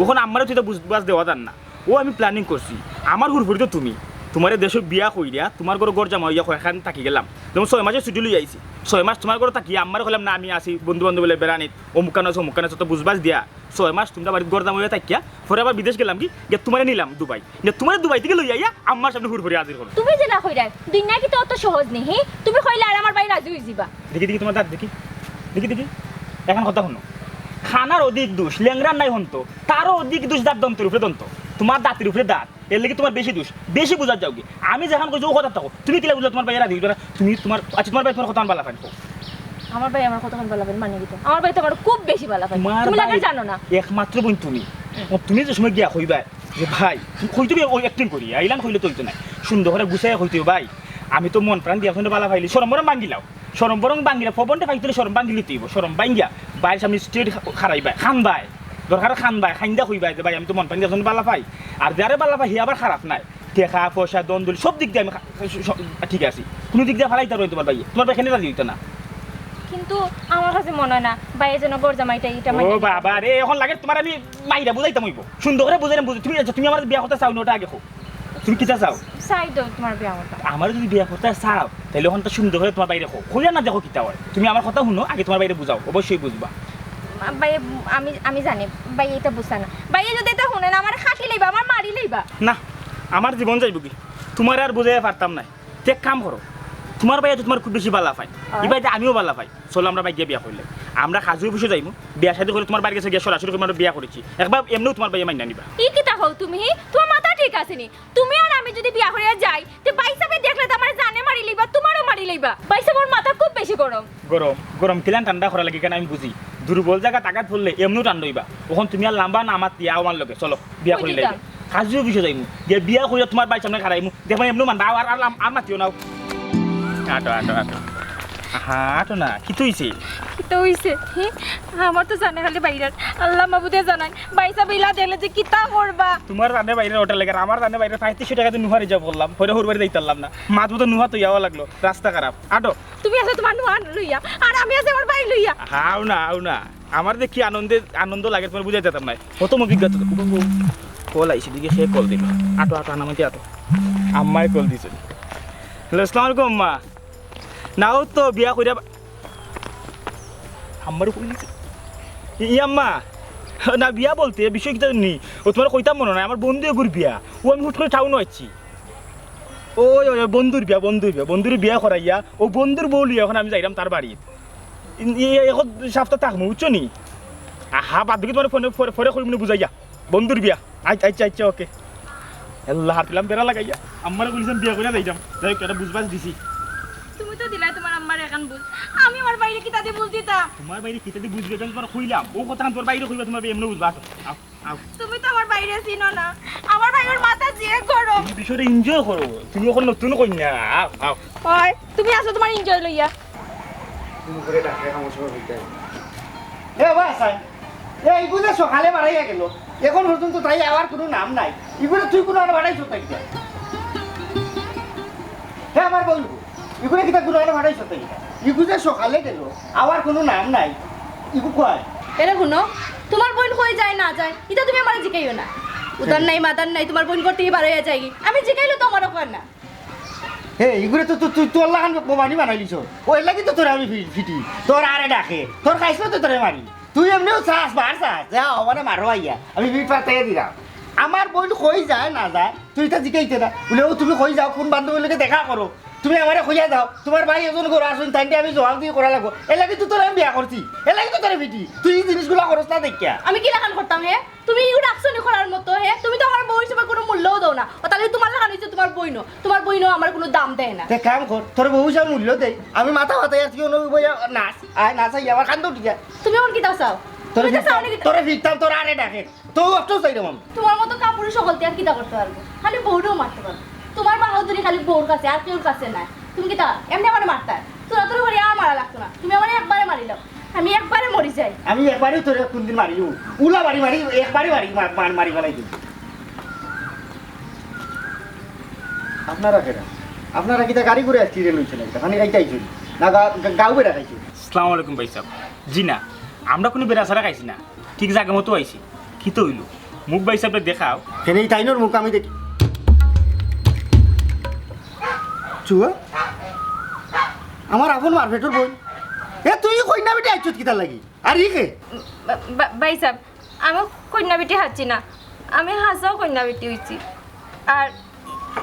অখন আম্মারে তো ইতা বুঝ-, বাজ দেওয়া যার না। অউ আমি planning করছি, আমার হুরফুরি তো তুমি, তুমারে দেশো বিয়া করিয়া তুমার ঘরো ঘর জামাই অইয়া কয়খান থাকি গেলাম, যেমন ছয় মাসর ছুটি লইয়া আইছি, ছয় মাস তুমার ঘরো থাকি আম্মারে কইলাম, "না, আমি আছি বন্ধু বান্ধব লইয়া বেড়ানিত, অমুকানো আছে, অমুকানো আছে," তো বুঝবাজ দিয়া ছয় মাস তুমরার বাড়িত ঘর জামাই অইয়া থাকিয়া, পরে আবার বিদেশ গেলাম গি, গিয়া তুমারে নিলাম দুবাই, গিয়া তুমারে দুবাই থাকি লইয়া আইয়া আম্মার সামনে হুরফুরি হাজির করমু। তুমি যেলা কইরায়, দুনিয়া কিতা অত সহজ নি, হি? তুমি কইলে আর আমার ভাই রাজি অইযিবা। দেখি, দেখি, তুমার দাঁত দেখি। দেখি, দেখি। অখন কথা হুনো। কানার অধিক দোষ, লেংড়ার নাই হন্ত। তারও অধিক দোষ যার দন্তর উপরে দন্ত। তুমার দাঁতর উপরে দাঁত। এরলাগি তুমার বেশি দোষ। বেশি বুঝাত যাওগি। আমি যেখান কইছি অউ কথাত থাকো। তুমি কিলা বুঝলা তুমার ভাইয়ে রাজি অইতো না? তুমি তুমার, আচ্ছা, তুমার ভাই তুমার কথা আনবার লাগাইন। আমার ভাই আমার কতখান বালা পাইন মানি দিত। আমার ভাই তো আমার খুব বেশি বালা পাইন। তোমার তুমি লাগে ভাই জানো না। একমাত্র বোন তুমি। ও তুমি যে সময় গিয়া কইবায় যে ভাই, তুমি কইতে গিয়া ওই অ্যাক্টিং করি, আইলান কইলে তো অইতো না। সুন্দর করি গুছাইয়া কইতে অইবো, "ভাই, আমি তো মন প্রাণ দিয়া একজনরে বালা পাইলি, শরম বরম ভাঙ্গিলাও। শরম বরম ভাঙ্গিলা, পবনরে পাইতে অইলে শরম ভাঙ্গিলিতে অইবো। শরম ভাঙ্গিয়া ভাইর সামনে স্ট্রেট খাড়াইবায়, কান্দায়। দরকার কান্দায়, কান্দা কইবায় যে ভাই, আমি তো মন প্রাণ দিয়া একজনরে বালা পাই। আর যারে বালা পাই, হি আবার খারাপ নায়।" টেকা, পয়সা, ধন দৌলত সব দিক দিয়া আমি খা-, স-, স-, ঠিক আছি। কুনু দিক দিয়া ফালাইতার না তোমার ভাইয়ে। তোমার ভাই কেনে রাজি অইতা না? কিন্তু আমার কাছে মনে হয় না ভাইয়ে যেন ঘর জামাইটা ইটা ও মাইনা নিবা। বাবা রে, অখন লাগে তোমার আমি মাইরা বুঝাইতাম অইবো। সুন্দর করি বুঝাইলাম, বুঝ-, তুমি, আচ্ছা, তুমি আমারে বিয়া করতা চাও নি, ওটা আগে কও। তুমি কিতা চাও? চাই তো তোমার বিয়া করতা। আমারে যদি বিয়া করতা চাও, তাইলে অখন তো সুন্দর করি তোমার ভাইরে কও। কইয়া না দেখো কিতা অয়। তুমি আমার কথা হুনো, আগে তোমার ভাইরে বুঝাও, অবশ্যই বুঝবা। ভাইয়ে, আমি, আমি জানি, ভাইয়ে ইটা বুঝতা না। ভাইয়ে যদি ইটা হুনে না, আমারে কাটি লাইবা, আমারে মারি লাইবা। না, আমার জীবন যাইবোগি। তোমারে আর বুঝাইয়া পারতাম নায়। তে এক কাম করো, তোমার ভাইয়ে তো তোমারে খুব বেশি বালা পাইন, হ্যাঁ। ই ভাইরে আমিও বালা পাই। চলো আমরা ভাইয়ে গিয়া বিয়া করিলাই। আমরা কাজী অফিসো যাইমু, বিয়া শাদি করি তোমার ভাইর গেছে গিয়া সরাসরি কইমু আমরা বিয়া করিছি। একবার এমনেও তোমার ভাইয়ে মাইনা নিবা। ই কিতা কও তুমি? তোমার মাথা ঠিক আছে নি? তুমি আর আমি যদি বিয়া করিয়া যাই, তে ভাইসাবে দেখলে তো আমারে জানে মারি লাইবা, তোমারেও মারি লাইবা। ভাইসাবর মাথা খুব বেশি গরম। গরম, গরম কিলান ঠান্ডা করা লাগে কেনে আমি বুঝি। দুর্বল জাগাত আঘাত পড়লে এমনেও ঠান্ডা অইবা। অখন তুমি আর লাম্বা না মাতিয়া আও আমার লগে, চলো, বিয়া কই করিলাই। কাজী অফিসো যাইমু, গিয়া বিয়া করিয়া তোমার ভাইর সামনে খাড়াইমু, দেখবায় এমনেও মানবা, আর, আর, আর মাতিও না। আটো, আটো, আটো। হ্যাঁ, আটো না, কিতা অইছে? কিতা অইছে? হে? আমার তো জানে খালি বাইরার। আল্লাহ মাবুদে জানাইন। ভাইসাবে ইলা দেখলে যে কিতা করবা? তোমার জানে বাইরার ওটা লেগে, আমার জানে বাইরার পঁয়ত্রিশশো টেকা দিয়া নুহার হিসাব করলাম, পরে হুরবাড়ি যাইতারলাম না। মাত মতো নুহা তো ইয়াওয়া লাগলো, রাস্তা খারাপ। আটো। তুমি আছো তোমার নুহা লইয়া, আর আমি আছি আমার ভাই লইয়া। হাও না, হাও না। আমার যে কি আনন্দে, আনন্দ লাগে তোমারে বুঝাইতাম নায়। প্রথম অভিজ্ঞতা তো। কল আইছে, দেখি কে কল দিল। আটো, আটো, আনা মাতি আটো। আম্মায় কল দিছে। হ্যালো, আসসালামু আলাইকুম আম্মা। নাও তো বিয়া কইরা বা-, আম্মারে কই দিছে। ই আম্মা, না বিয়া বলতে বিষয় কিতা নি? ও তোমারে কইতাম মনো নাই, আমার বন্ধু এগুর বিয়া। ও আমি হুট করি টাউনো আইছি। ওই, ওই, ওই, বন্ধুর বিয়া, বন্ধুর বিয়া, বন্ধুর বিয়া করাইয়া, ও বন্ধুর বউ লইয়া অখন আমি যাইরাম তার বাড়িত। ইন-, ই-, ই-, এখন সপ্তাহ থাকমু, বুঝছো নি? আহা, বাদ বাকি তোমারে ফোনে, ফোনে, ফোনে করিমু নে বুঝাইয়া। বন্ধুর বিয়া। আচ্ছা, আচ্ছা, আচ্ছা, ওকে। আল্লাহ, হারপিলাম বেড়া লাগাইয়া। আম্মারে কইলাম বিয়া করিয়া যাইরাম। যাই হোক, এটা বুঝবাস দিছি। তুমি তো দিলাই তোমার আম্মার এখান বুঝ। আমি আমার ভাইরে কিতা দি বুঝ দিতাম? তোমার ভাইরে কিতা দি বুঝবে, এটা তোমার কইলাম। ও কথা তোমার ভাইরে কইবা, তোমার ভাই এমনে বুঝবা। আসো, আও। আও। তুমি তো আমার ভাইরে চিনো না। আমার ভাইর মাথা যে গরম। তুমি বিষয়টা এনজয় করো। তুমি অখন নতুন কইন্যা। আও, আও। ওই, তুমি আছো তোমার এনজয় লইয়া। তুমি করে ডাকলে আমার সময় হইতে হবে। এ বাবা, আসাই। এ, ইগু যে সকালে বাড়াইয়া গেল, এখন পর্যন্ত তাই আওয়ার কুনু নাম নাই। ইগুরে তুই কুনু আনো বাড়াইছ তাই কিতা? হে আমার বন্ধু, ইগুরে কিতা কুনু আনো বাড়াইছ তাই কিতা? ইগু যে সকালে গেল, আওয়ার কুনু নাম নাই। ইগু কয়? এরে হুনো, তোমার বইন কই যায় না যায়, ইতা তুমি আমারে জিকাইও না। উদার নাই, মাদার নাই, তোমার বইন ঘর থাকি বার অইয়া যায়গি। আমি জিকাইলে তো আমারে কয় না। হে, ইগুরে তো, তো, তুই, তোর লাখান বোমানি বানাইলিছ। ও, এর লাগি তো তোরে আমি ফি-, ফিটি। তোর আরে ডাকে। তোর খাইছ তো তোরে মারি। তুই এমনেও চাস, মার চাস। যা, আমারে মারো আইয়া। আমি ফিট পাতাইয়া দিলাম। আমার বইন কই যায় না যায়, তুই ইতা জিকাইতে না। বলে, "ও, তুমি কই যাও, কোন বান্ধবীর লগে দেখা করো? তুমি আমারে কইয়া যাও, তোমার ভাই একজন ঘরো আছইন, তাইনরে আমি জবাব দিয়ে করা লাগবো।" এর লাগি তো তোরে আমি বিয়া করছি। এর লাগি তো তোরে ফিটি। তুই ই জিনিসগুলা করস না দেখিয়া। আমি কি লাখান করতাম, হে? তুমি ইউ রাখছো নি করার মতো, হে? তুমি তো আমার বউ হিসেবে কোনো মূল্যও দাও না। ও তাহলে তোমার লাখান হইছে তোমার বইনও। তোমার বইনও আমার কোনো দাম দেয় না। তে কাম কর, তোর বউ হিসেবে মূল্য দেই। আমি মাথা ফাতাই আর তুই অন্য বইয়া নাচ। আয় নাচ, আই আমার কান্দো উঠি যায়। তুমি এখন কিতা চাও? তোরে তুমি তো চাও ফিরতাম, নি কিতা? তোরে ফিরতাম, তোর আরে ডাকে। তো অত চাই রে মামা। তোমার মতো কাপুরুষ সকল দিয়ে আর কিতা করতে পারবো? খালি বউরেও মারতে পারবো। তোমার বাহাদুরি খালি বউর কাছে, আর কেউর কাছে নাই। তুমি কিতা এমনি আমারে মারতায়? তোরা তোর ঘরে আর মারা লাগতো না। তুমি আমারে একবারে মারিলাও। আমি একবারে মরি যাই। আমি একবারেও তোরে কোনদিন মারিও। উলা মারি মারি একবারে মারি, মা-, মা-, মারি ফেলাই দিই। আপনারা কেডা? আপনারা কিতা গাড়ি করে আসছি রে লইছেন একটা? মানে খাইতে আইছেন? না গা-, গা-, গাউ বেড়া খাইছেন? আসসালামু আলাইকুম ভাই সাহেব। জি না, আমরা কোনো বেড়া ছাড়া খাইছি না, ঠিক জাগা মতো আইছি। কিতা অইলো? মুখ ভাই সাহেবরে দেখাও। কেনে এই তাইনর মুখ আমি দেখি। চুয়া? আমার আপন মারপেটর বইন। এ তুই কইন্যা বেটি আইছত কিতার লাগি? আর ই কে? বা-, বা-, ভাই সাহেব, আমি কইন্যা বেটি হারছি না, আমি হাছাউ কইন্যা বেটি অইছি। আর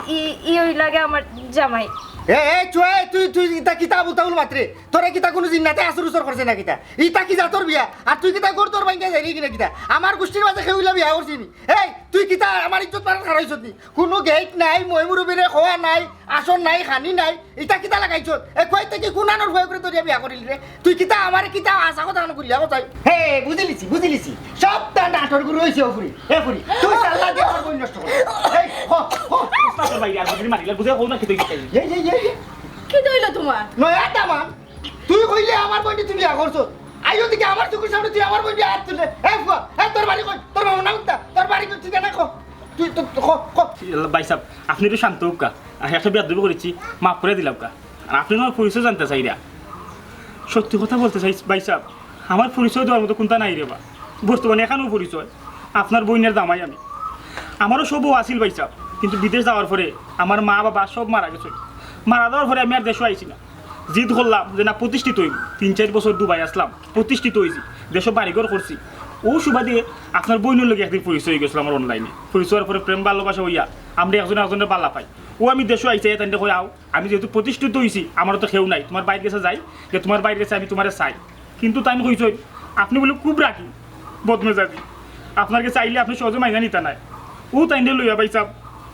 ই, ই অইলাগে আমার জামাই। এ, এ, চুয়া, এ, তুই, তুই ইতা কিতা আবুল তাবুল মাতরে? তোরে কিতা কুনু জিন্নাতে আসর উসর করছে না কিতা? ইতা কি জাতর বিয়া? আর তুই কিতা ঘর দর ভাঙ্গিয়া যাইরে কিনা কিতা? আমার গুষ্টির মাঝে কেউ ইলা বিয়া করছে নি? এই, তুই কিতা আমার ইজ্জত মারাত খাড়াইছত নি? কুনু গেইট নাই, ময়-মুরব্বিরে কওয়া নাই, আসন নাই, খানি নাই, ইতা কিতা লাগাইছত? এ কই থাকি কুনানর ফুয়া অগুরে ধরিয়া বিয়া করিলি রে? তুই কিতা আমারে কিতা হাছা কথা খান খুলিয়া কছাই? হে, বুঝিলিছি, বুঝিলিছি। সবতা নাটর গুরু অইছে অউ ফুরি। এ ফুরি, তুই সাল্লা দিয়া আমার বইন নষ্ট কর। এই, হ, হ। উস্তাদ ভাই, আর বুঝলি মারিলে বুঝে কও না কি তুই? এই, এই, এই, এই। কিতা অইলো তুমার? নয়া দামান। তুই কইলে আমার বইনরে তুই বিয়া করছত। আইও দেখি আমার চকুর সামনে তুই আমার বইনরে আত তুললে। এ ফুয়া, এ তোর বাড়ি কই? তোর মামা না উঠতা? তোর বাড়ি কই? ঠিকানা ক। তুই তো, ক, ক। ভাইসাব, আপনে একটু শান্ত অউক্কা। আর একটা বেয়াদবি করিছি, মাফ করি দিলাউক্কা। আর আপনে আমার পরিচয় জানতা চাইরা। সত্যি কথা বলতে চাই ভাইসাব, আমার পরিচয় দেওয়ার মতো কুন্তা নাই রেবা। বর্তমানে এখানেও পরিচয়, আপনার বইনের জামাই আমি। আমারও সব আছিল ভাইসাব, কিন্তু বিদেশ যাওয়ার পরে আমার মা-বাবা সব মারা গেছে। মারা যাওয়ার পরে আমি আর দেশো আইছি না। জিদ করলাম যে না, প্রতিষ্ঠিত অইমু। তিন-চাইর বছর দুবাই আছলাম, প্রতিষ্ঠিত অইছি, দেশো বাড়িঘর করছি। অউ সুবাদে আপনার বইনর লগে একদিন পরিচয় অইগেছিল আমার অনলাইনে। পরিচয় অওয়ার পরে প্রেম ভালোবাসা অইয়া আমরা একজনে একজনরে ভালা পাই। অউ আমি দেশো আইছি, তাইনরে কই আও, আমি যেহেতু প্রতিষ্ঠিত অইছি, আমারও তো কেউ নাই, তুমার বাইর গেছে যাই, যে তুমার বাইর গেছে আমি তুমারে চাই। কিন্তু তাইন কইছইন, আপনে বুলে খুব রাগী, বদমেজাজি, আপনার গেছে আইলে আপনে সহজে মাইনা নিতা নায়। অউ তাইনরে লইয়া ভাইসাব,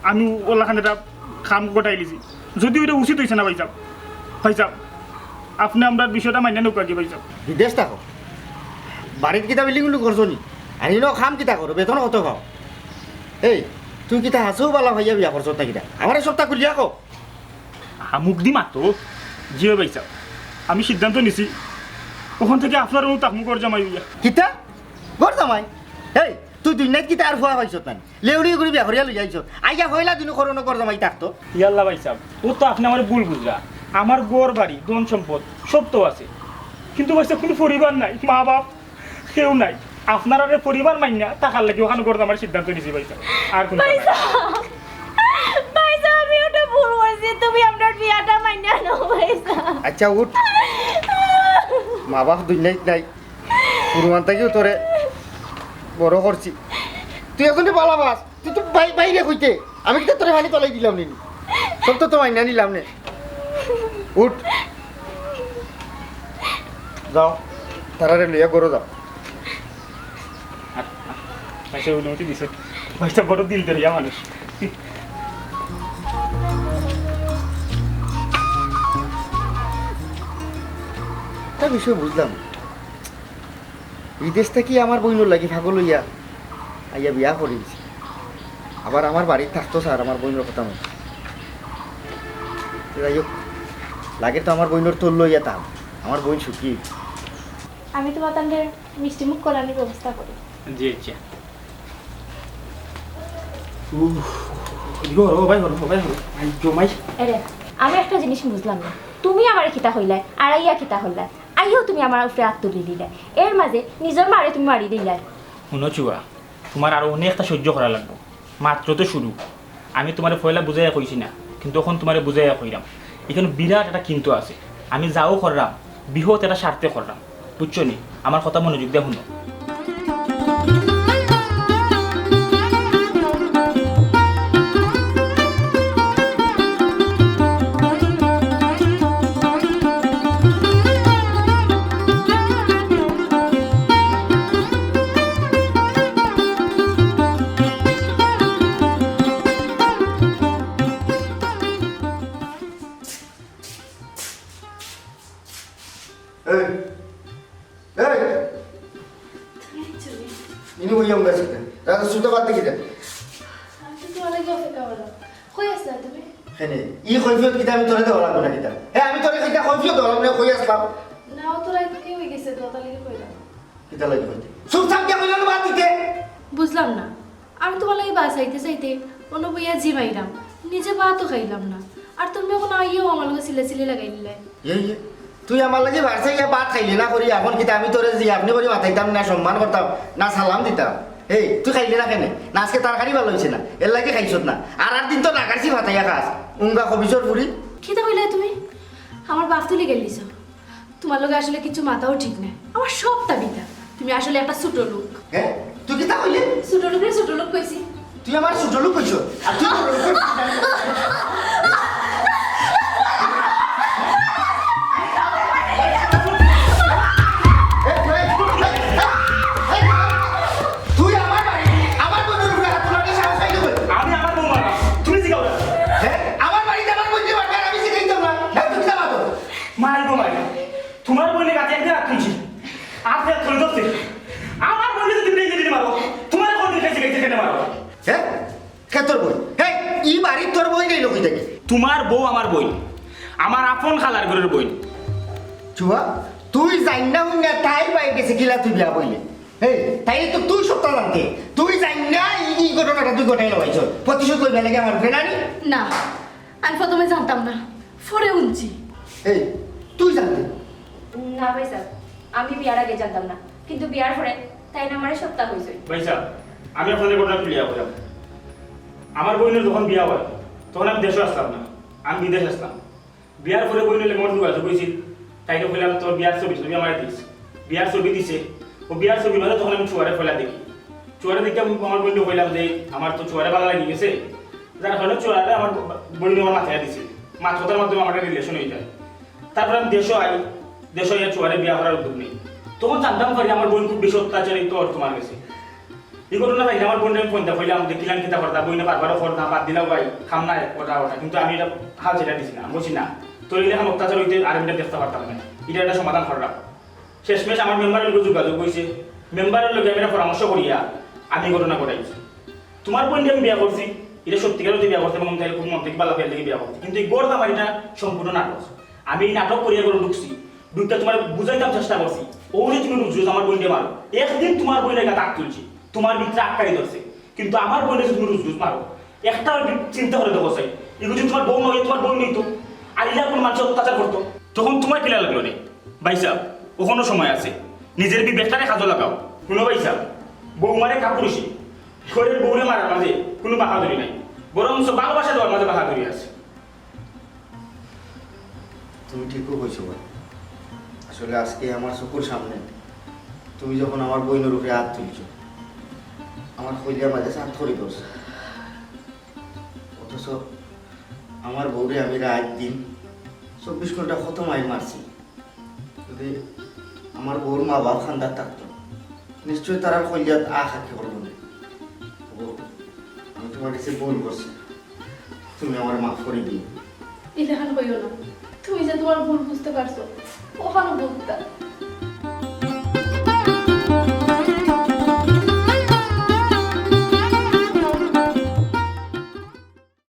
আমি অলাখান একটা কাম গটাইলিছি। যদিও ইটা উচিত অইছে না ভাইসাব, ভাইসাব, আপনে আমরার বিষয়টা মাইনা নেউক্কা গি ভাইসাব। বিদেশ থাকো, বাড়িত কিতা building উল্ডিং করছো নি? আর ইনো কাম কিতা করো, বেতন কত পাও? এই, তুই কিতা হাছাউ ভালা পাইয়া বিয়া করছত না কিতা? আমারে সবতা খুলিয়া ক। আ, মুখ দি মাতো। জি অয় ভাইসাব, আমি সিদ্ধান্ত নিছি, অখন থাকি আপনার অনো থাকমু ঘর জামাই অইয়া। কিতা? ঘর জামাই? এই, তুই দুনিয়াত কিতা আর ফুয়া পাইছত না নি? লেউড়ি করি বিয়া করিয়া লইয়া আইছত। আইয়া পয়লা দিনউ ঘরো অনো ঘর জামাই থাকতো। ইয়াল্লা ভাইসাব, অউ তো আপনে আমারে ভুল বুঝরা। আমার ঘর বাড়ি, ধন সম্পদ সব তো আছে, কিন্তু ভাইসাব কুনু পরিবার নাই, মা-বাপ কেউ নাই। আপনারারে পরিবার মাইনা থাকার লাগি অখান ঘর জামাইর সিদ্ধান্ত নিছি ভাইসাব। আর কুনু ভাইসাব, ভাইসাব, আমি একটা ভুল করছি, তুমি আমরার বিয়াটা মাইনা নেও ভাইসাব। আচ্ছা উঠ, মা-বাপ দুনিয়াত নাই, কুরবান থাকিউ তোরে বড় করছি, তুই অখন ভালা পাস। তুই তো বাই-, বাইরে কইতে, আমি কিতা তোরে পানি তলাই দিলাম নি? সব তো, তো মাইনা নিলাম নে। উঠ। যাও, তারারে লইয়া ঘরো যাও। আচ্ছা, অনুমতি দিছে। ভাইসাব বড় দিল দরিয়া মানুষ। একটা বিষয় বুঝলাম না। বিদেশ থাকি আমার বইনর লাগি পাগল অইয়া আইয়া বিয়া করি দিছে। আবার আমার বাড়িত থাকতো চার আমার বইনর কথা মতো। তো যাই হোক, লাগে তো আমার বইনর তোল্লা অইয়া থাকতাম। আমার বইন সুখী। আমি তুমার তানরে মিষ্টি মুখ করানির ব্যবস্থা করি। জি, আচ্ছা। উফ, ইগো, ও ভাই, ও ভাই, ও ভাই। আই, জমাই। এরে, আমি একটা জিনিস বুঝলাম না। তুমি আমারে কিতা কইলায়, আর আইয়া কিতা করলায়? আইয়াউ তুমি আমার উপরে আত তুলি দিলায়। এর মাঝে নিজর মারে তুমি মারি দিলায়। হুনো চুয়া, তুমার আরো অনেকটা সহ্য করা লাগবো। মাত্র তো শুরু। আমি তুমারে পয়লা বুঝাইয়া কইছি না, কিন্তু অখন তুমারে বুঝাইয়া কইরাম। ইখানো বিরাট একটা কিন্তু আছে। আমি যাও কররাম, বৃহৎ একটা স্বার্থে কররাম। বুঝছো নি? আমার কথা মনোযোগ দিয়া হুনো। এই, এই। তুমি আইছো নি? ইনো বইয়া উঠা আছে। রাত সুতা বাদ দেখি দে। আমি তো তুমার লাগি অপেক্ষা করলাম। কই আছলা তুমি? কেনে? ই কৈফিয়ত কিতা আমি তোরে দেওয়া লাগবো না কিতা? এ, আমি তোরে কিতা কৈফিয়ত দেওয়া লাগবো না, কই আছলাম? না, অত রাইত কে অইগেছে, দরকার লাগি কইলাম। কিতা লাগি কইতে? চুপচাপ কে কইলাম না বাদ দিতে? বুঝলাম না। আমি তুমার লাগি বাঁচাইতে চাইতে অনো বইয়া জিমাইরাম, নিজে ভাতও খাইলাম না, আর তুমি অখন আইয়াউ আমার লগে চিল্লাচিল্লি লাগাই দিলায়। এই, এই, তুই আমার লাগি বাড়ছে ইয়া ভাত খাইলি না করি, অখন কিতা আমি তোরে যে আপনি করি মাতাইতাম না, সম্মান করতাম না, সালাম দিতাম? এই, তুই খাইলি না কেনে? না আজকে তরকারি ভালা অইছে না, এর লাগি খাইছত না। আর আর দিন তো নাগারছি ভাতাইয়া খাস, উঙ্গা খবিসর ফুরি। কিতা কইলায় তুমি? আমার বাপ তুলি গাইল দিছো। তুমার লগে আসলে কিচ্ছু মাতাও ঠিক নায়। আমার সবতা মিছা। তুমি আসলে একটা ছোট লোক। হ্যাঁ? তুই কিতা কইলে? ছোট লোকরে ছোট লোক কইছি। তুই আমারে ছোট লোক কইছস? আর তুই বড় লোক কইছস? এই, এই, এই, এই, তুই আমার বাড়ি, আমার বইনর উপরে হাত তুলার তুমার বউ আমার বইন, আমার আপন খালার ঘরর বইন। চুয়া, তুই জাইন্না হুইন্না তাইর বাড়িত গেছে কিলা তুই বিয়া বইলে? এই, তাইলে তো তুই সবটা জানতে। তুই জাইন্না ই, ই ঘটনাটা তুই ঘটাই লাইছস। প্রতিশোধ লইবার লাগি আমার উপরে নানি? না, আমি প্রথমে জানতাম না, পরে হুনছি। এই, তুই জানতে? না ভাইসাব, আমি বিয়ার আগে জানতাম না, কিন্তু বিয়ার পরে তাইন আমারে সবটা কইছইন। ভাইসাব, আমি আপনারে ঘটনা খুলিয়া কইরাম। আমার বইনর যখন বিয়া অয়, তখন আমি দেশো আছলাম না, আমি বিদেশ আছলাম। বিয়ার পরে বইনর লগে আমার যোগাযোগ অইছিল, তাইরে কইলাম, "তোর বিয়ার ছবি ছবি আমারে দিস।" বিয়ার ছবি দিছে, অউ বিয়ার ছবির মাঝে তখন আমি চুয়ারে পয়লা দেখি। চুয়ারে দেখি আমি আমার বইনরে কইলাম যে, "আমার তো চুয়ারে ভালা লাগি গেছে।" যার কারণে চুয়ারে আমার বইনে আমার মাথায় দিছে, মাত কথার মাধ্যমে আমার relation অই যায়। তারপরে আমি দেশো আই, দেশো আইয়া চুয়ারে বিয়া করার উদ্যোগ নেই। তখন জানতাম পারি আমার বইন খুব বেশি অত্যাচারিত অর তুমার গেছে। ই ঘটনা পাইলে আমার বইনরে আমি ফোন দিয়া কইলাম যে, "কিলান কিতা করতা, বইনে বারবার কর না, বাদ দিলাও ভাই, খাম না এক কথা ওটা।" কিন্তু আমি ইটা হাল ছাড়া দিছি না, আমি কইছি, "না, তোর ইলাখান অত্যাচার অইতে আর আমি ইটা দেখতাম পারতাম না, ইটার একটা সমাধান কর রাখ।" শেষমেশ আমার মেম্বারর লগে যোগাযোগ অইছে, মেম্বারর লগে আমি একটা পরামর্শ করিয়া আমি ঘটনা ঘটাইছি। তুমার বইনরে আমি বিয়া করছি, ইটা সত্যিকার অর্থে বিয়া করছি এবং তাইরে খুব মন থাকি ভালা পাইয়ার লাগি বিয়া করছি, কিন্তু ই ঘর আমার ইটা সম্পূর্ণ নাটক। আমি ই নাটক করিয়া ঘরো ঢুকছি, ঢুকিয়া তুমারে বুঝাইতাম চেষ্টা করছি, অউ যে তুমি রুজ রুজ আমার বইনরে মারো, একদিন তুমার বইনর গাত আত তুলছি, তুমার ভিতরে আক্কারি ধরছে, কিন্তু আমার বইনরে তুমি রুজ রুজ মারো, একটা চিন্তা করি দেখো চাই, ইগু যদি তুমার বউ নায়, তুমার বইন অইতো, আর ইলা কুনু মানষে অত্যাচার করতো, তখন তুমার কিলা লাগলো রে? ভাইসাব, অখনো সময় আছে, নিজর বিবেকটারে কাজো লাগাও। হুনো ভাইসাব, বউ মারে কাপুরুষি, ঘরর বউরে মারার মাঝে কুনু বাহাদুরি নাই, বরঞ্চ ভালোবাসা দেওয়ার মাঝে বাহাদুরি আছে। তুমি ঠিকউ কইছো ভাই। আসলে আজকে আমার চকুর সামনে তুমি যখন আমার বইনর উপরে আত তুলছো, আমার কইলজার মাঝে চাঁদ করি ধরছে। অথচ আমার বউরে আমি রাইত দিন চব্বিশ ঘন্টা কত মাইর মারছি। যদি আমার বউর মা বাপ খান্দাত থাকতো, নিশ্চয় তারার কইলজাত আঘাত খেয়ে পড়বো না। বউ, আমি তুমার গেছে ভুল করছি, তুমি আমারে মাফ করি দিও। ইলাখান কইও না, তুমি যে তুমার ভুল বুঝতে পারছো, অখানউ বুঝতা।